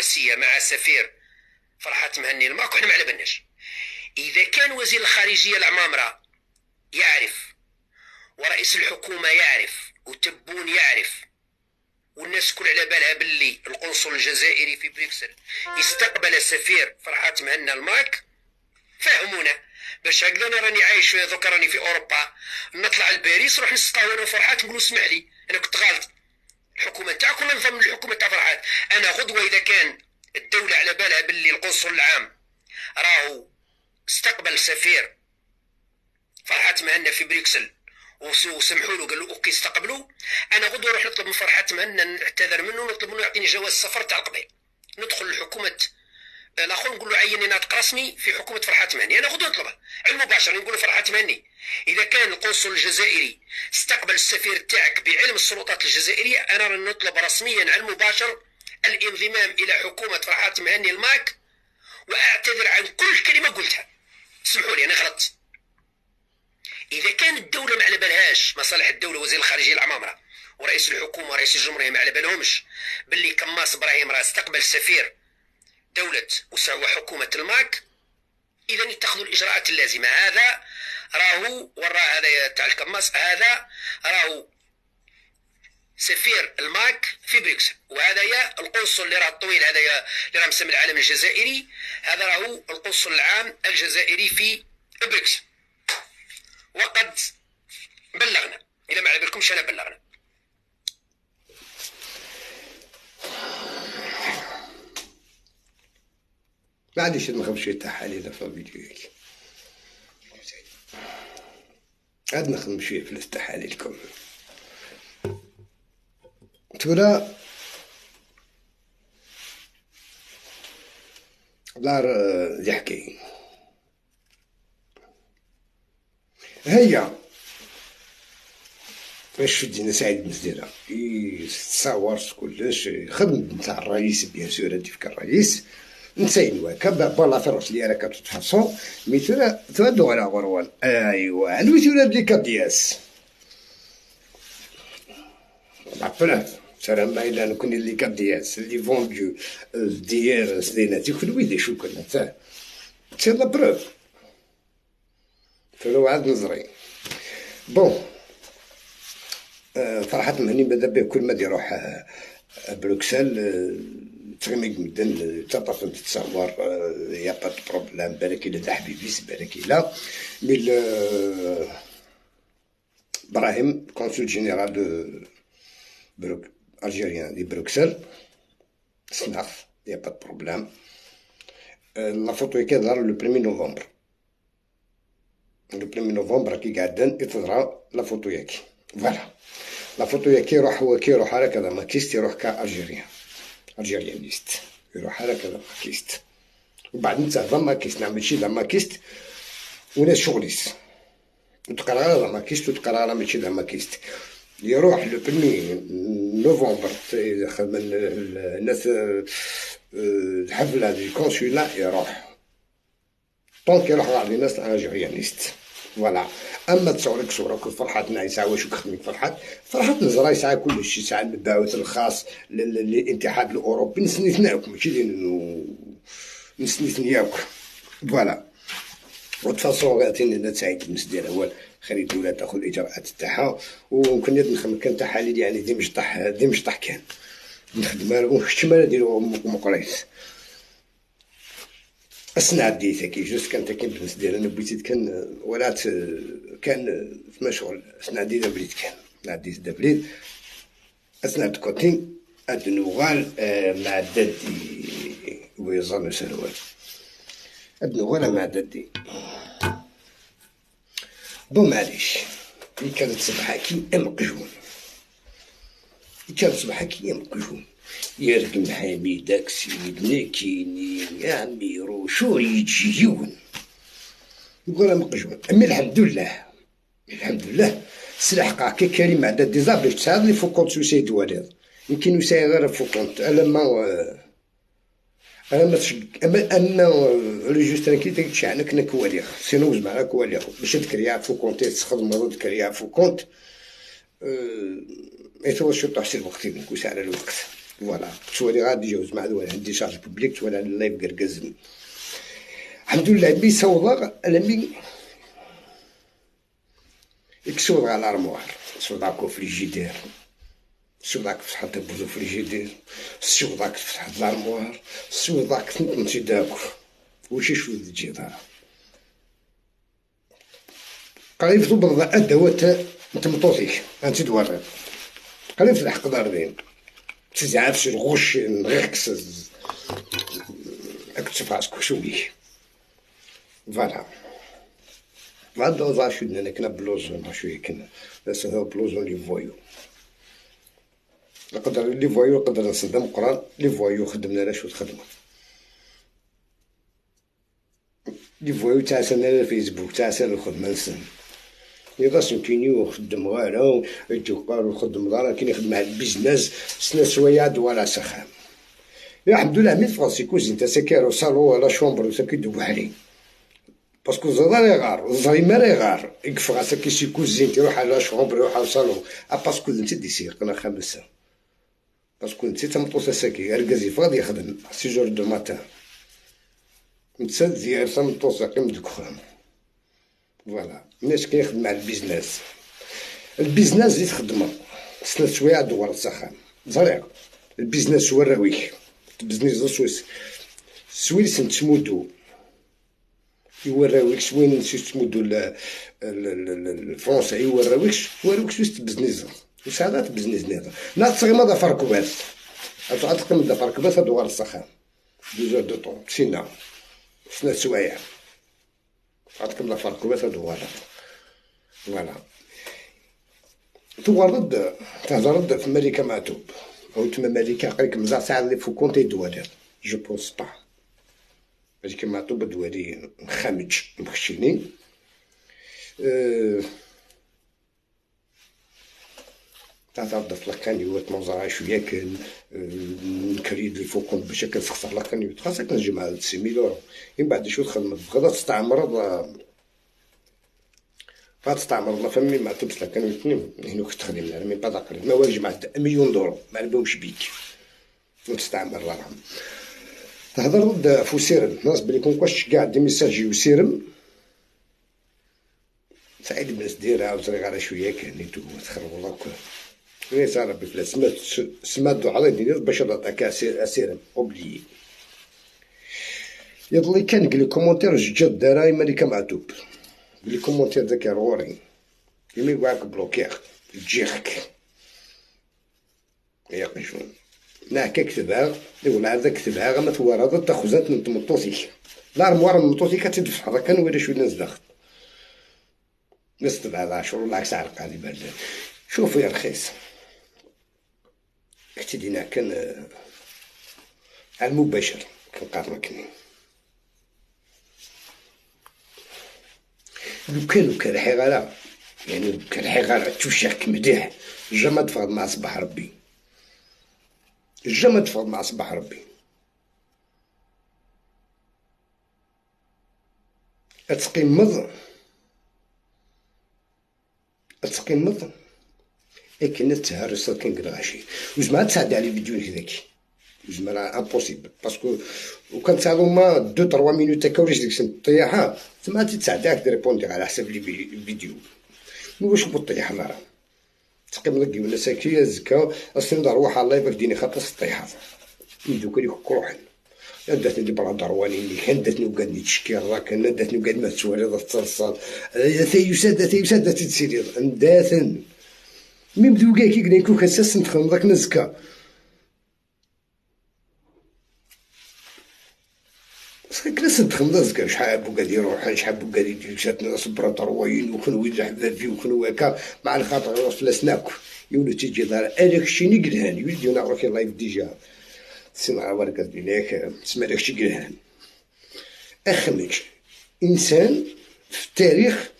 دبلوماسية مع سفير فرحات مهني الماك وحنا ما على بالناش. اذا كان وزير الخارجية العمامره يعرف، ورئيس الحكومة يعرف، وتبون يعرف، والناس كل على بالها باللي القنصل الجزائري في بروكسل استقبل سفير فرحات مهنا الماك، فهمونا باش هكذا. انا راني عايش دوكا، راني في اوروبا، نطلع لباريس نروح نسقاو انا وفرحات نقولوا اسمح لي انا كنت غلط، الحكومة تاعك ولا نظام الحكومة تاع فرحات. انا غدوه اذا كان الدولة على بالها باللي القنصل العام راهو استقبل سفير فرحات مهنا في بروكسل وسمحوا له، قالوا OK استقبلوا، انا غدوه نروح نطلب من فرحات مهنا، نعتذر منه ونطلب منه يعطيني جواز السفر تاع القبيل، ندخل لحكومة الاخر نقول له عيني ناطق رسمي في حكومة فرحات مهني. انا غدوه نطلبها على المباشر، نقول له فرحات مهني اذا كان القنصل الجزائري استقبل السفير تاعك بعلم السلطات الجزائرية، انا نطلب رسميا على المباشر الانضمام الى حكومة فرحات مهني الماك، واعتذر عن كل كلمة قلتها، اسمحوا لي انا غلطت. اذا كان الدولة ما على بالهاش، مصالح الدولة، وزير الخارجية العمامره ورئيس الحكومة ورئيس الجمهورية ما على بالهمش باللي كماس ابراهيم راه استقبل سفير دولة وحكومة الماك، اذا يتخذوا الاجراءات اللازمة. هذا راهو ورا هذا تاع الكماس، هذا راهو سفير الماك في بروكسل، وهذا يا القنصل اللي راه الطويل، هذا يا اللي راه مسمى العلم الجزائري، هذا راهو القنصل العام الجزائري في بروكسل. وقد بلغنا، إذا ما على بالكمش أنا بلغنا. معليش نخدم شوية تحاليل في الفيديو هيك، عاد نخدم شوية في التحاليلكم. تورا دار يحكي هيا باش فدينا سعيد بن سديرة يتصور كلش خدم نتاع الرئيس bien sûr، هادي الرئيس نساين واكا bon l'affaire لي راك toute façon mais تورا تودو على غروان. ايوا علوي تورا les كادياس la preuve سلام ما الا نكون les كادياس اللي vendus ديال سنيناتي كل ويدي شو كنا تا c'est la preuve فلو عاد نظري bon. فرحات مهني بدا به كل ما يروح بروكسل تغمي مدن تطرف تتصور y a pas de problème، بالك الا تاع حبيبيس بالك الا mais ابراهيم consul général de بروك algérien de بروكسل سناف y a pas de problème. la photo كيظهر le 1 نوفمبر، le 1 نوفمبر كي قاعدين يتظهر la photo ياكي voilà. la photo ياكي يروح هو كيروح هكذا makiste، يروح ك algérien algérianiste، يروح هكذا makiste، وبعد نتا ذا makiste نعمل شي ذا makiste وناس شغليس وتقرا ذا makiste وتقرا ماشي ذا makiste. يروح le 1 نوفمبر من الناس الحفلة ديال ال consulat يروح donc يروح غادي الناس algérianistes voilà. اما تصورك صوره كل فرحات يسعى واش خدمك فرحات، فرحات نزرا يسعى كلشي، يسعى المبعوث الخاص للاتحاد الاوروبي نسنيتناك ماشي نسنيتنياك voilà. و de toute façon غاتيني سعيد بن سدير هو خلي الدولة تاخذ الاجراءات تاعها، وممكن نخدم كان تحاليل يعني دي مشطح دي مشطح كان نخدم وحشمه نديرو مقريس أصنع ديتا كي juste كان كي بن سدير انا بغيت كان ولات كان في مشغول أصنع ديتا بليت كان نعدي دبليت أصنع كوتين أد نوغال مع دادي ويظن سروال أد نوغال مع دادي bon معليش. كانت صبحة كي أمقجون، كانت صبحة كي أمقجون يرقم حميدك سيدنا كيني يا عمي روشو يجيون يقول مقجون. mais الحمد لله الحمد لله سلاح قاع كي كريم عندها ديزابلي تساعد لي فو كونت سوسيد والد يمكن يساعد غير فو كونت انا ما انا ما اما اما لو جوست كي تشعنك انا كواليخ سينو زعما كواليخ باش تكريا فو كونت تخدم تكريا فو كونت ايتو شو تحسب الوقت نكوس على الوقت. voilà تولي غادي يجوز مع دوالي عندي charge publique تولي على ال live قرقزن. الحمد لله مي صوضا لمي يكسوض على الارموار، سوضاكو فريجيدير، سوضاك فتحت بوزو فريجيدير، سوضاك فتحت الارموار، سوضاك تنتي داك وشي شو تجي دار قريب تبرد ادوات تمطوطيك انت دوار قريب تلحق دار دين تزعف شي الغش نغيكس اكتشف راسك شوي فوالا. بعد وضع شو لنا كنا بلوزون شوية كنا بس هذا بلوزون لي فوايو نقدر لي فوايو نقدر نصدم قران لي فوايو خدمنا لا شو تخدموا لي فوايو تاع سنة الفيسبوك تاع سنة الخدمة نسن إذا سنتيني وخدم غيره يتوقع وخدم دارا كاين يخدم على البيزنس سنة شوية دوالة سخام. يا الحمد لله ميت فرنسي كوزين تا سكيرو صالو لا شومبر ساكي دو بحري باسكو زاد يغار الزهايمر يغار يكفى ساكي سي كوزين تيروح على شومبر يروح على صالو باسكو انت ديسير قنا خمسة باسكو انت تمطوس ساكي اركز يفغ يخدم سي جور دو ماتان نتسد ديال تمطوس قيم ديك خام فوالا. الناس كيخدم على البيزنس، البيزنس اللي تخدمو سنة شوية دوار السخان زريع البيزنس هو الراويك البيزنس سويس سويس نتمودو يوراويك وين تمودو الفرونسي يوراويك وراويك سويس تبزنيز وساعات تبزنيز نيضا لا تصغي ما ظفر كباس تقيم ظفر كباس دوار السخان دو زور دو طون سينا سنة سوايع عطكم ظفر كباس دوار فوالا. تورد تهضر في ملكة معتوب أو تما ملكة قريك مزال ساعة اللي فو كونتي دوالير جو بونس با ملكة معتوب دوالي مخامج مخشيني تهضر في لاكانيوت منظرها شوية كان نكريد الفو كونت باش كنسخسر لاكانيوت خاصك نجمع 6000 أورو من بعد شو تخدم غدا تستعمر تستعمر لا فامي ما تبس لا كانوا اثنين هنا كنت تخدم لا مي با داكر ما والو جمعت مليون دورو ما علبهمش بيك وتستعمر لا راهم تهضر ضد فوسيرم ناس بلي كون كواش كاع دي ميساج يوسيرم سعيد بن سدير عاود غير شوية كان تخرب الله كل صار ربي فلا سمات على دينير باش نعطيك اسيرم اوبليي يضلي كان قال لي كومونتير جد داراي ملكه معتوب لي كومونتير داك روري يمي واك بلوكير تجيخك يا قشون نا كتبها ولا هذا كتبها غا ما تورد تاخذات من تمطوطيك الارموار من مطوطيك تدفع كان ولا شوية نزدخ نستبع 10 ولا عكس على القاضي بارد. شوفوا يا رخيص كتدينا كان على المباشر كنقارنكني لو كان حغرة يعني لو كان حغرة توشاك مديح جا تفرض مع صباح ربي جا تفرض مع صباح ربي اتقيمض اتقيمض اكن تهرس كان غاشي وزعما تساعد على الفيديو هذاك زعما راه امبوسيبل باسكو وكان تساعدو ما 2 3 مينوت هكا ولا ديك الطياحه تما تساعدك تريبوندي على حساب لي فيديو واش بطيح راه تقيم لك ولا ساكيه زكا اصلا روح الله يبارك ديني خاطر الطيحه يدوك لي كروحن داتني دي برا درواني اللي كان داتني وقعدني تشكي راك انا داتني وقعد ما تسوالي تصرصال ثيوسا داتي داتي تسيري داتن ميم دوكا كي قلنا كون كاساس ندخل داك نزكا كلاس ندخل نزكا شحال بوكا يروح شحال بوكا يدير شاتنا صبرا دروين وخنوي الحباب وخنوي هكا مع الخاطر فلاس ناكل يولي تيجي دار انا كشيني قلهان يولي نعرف لايف ديجا سمع ورقة ديالك تسمع داكشي قلهان اخمج انسان في التاريخ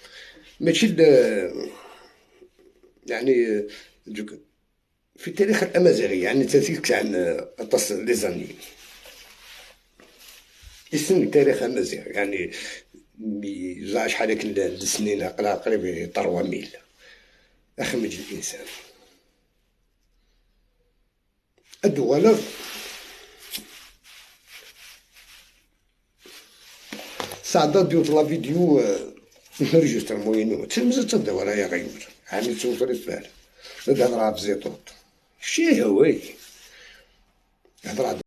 ماشي يعني في التاريخ الامازيغي يعني تاريخ تاع لي زاني اسم التاريخ الامازيغي يعني زعما شحال هاك السنين قريب 3000 اخمج الانسان الدولة ساعة ديوت la vidéo enregistrement ينو تمزت تدور يا غير عامل تسوفر الفال هضرة في زيطوط شي هوي هضرة.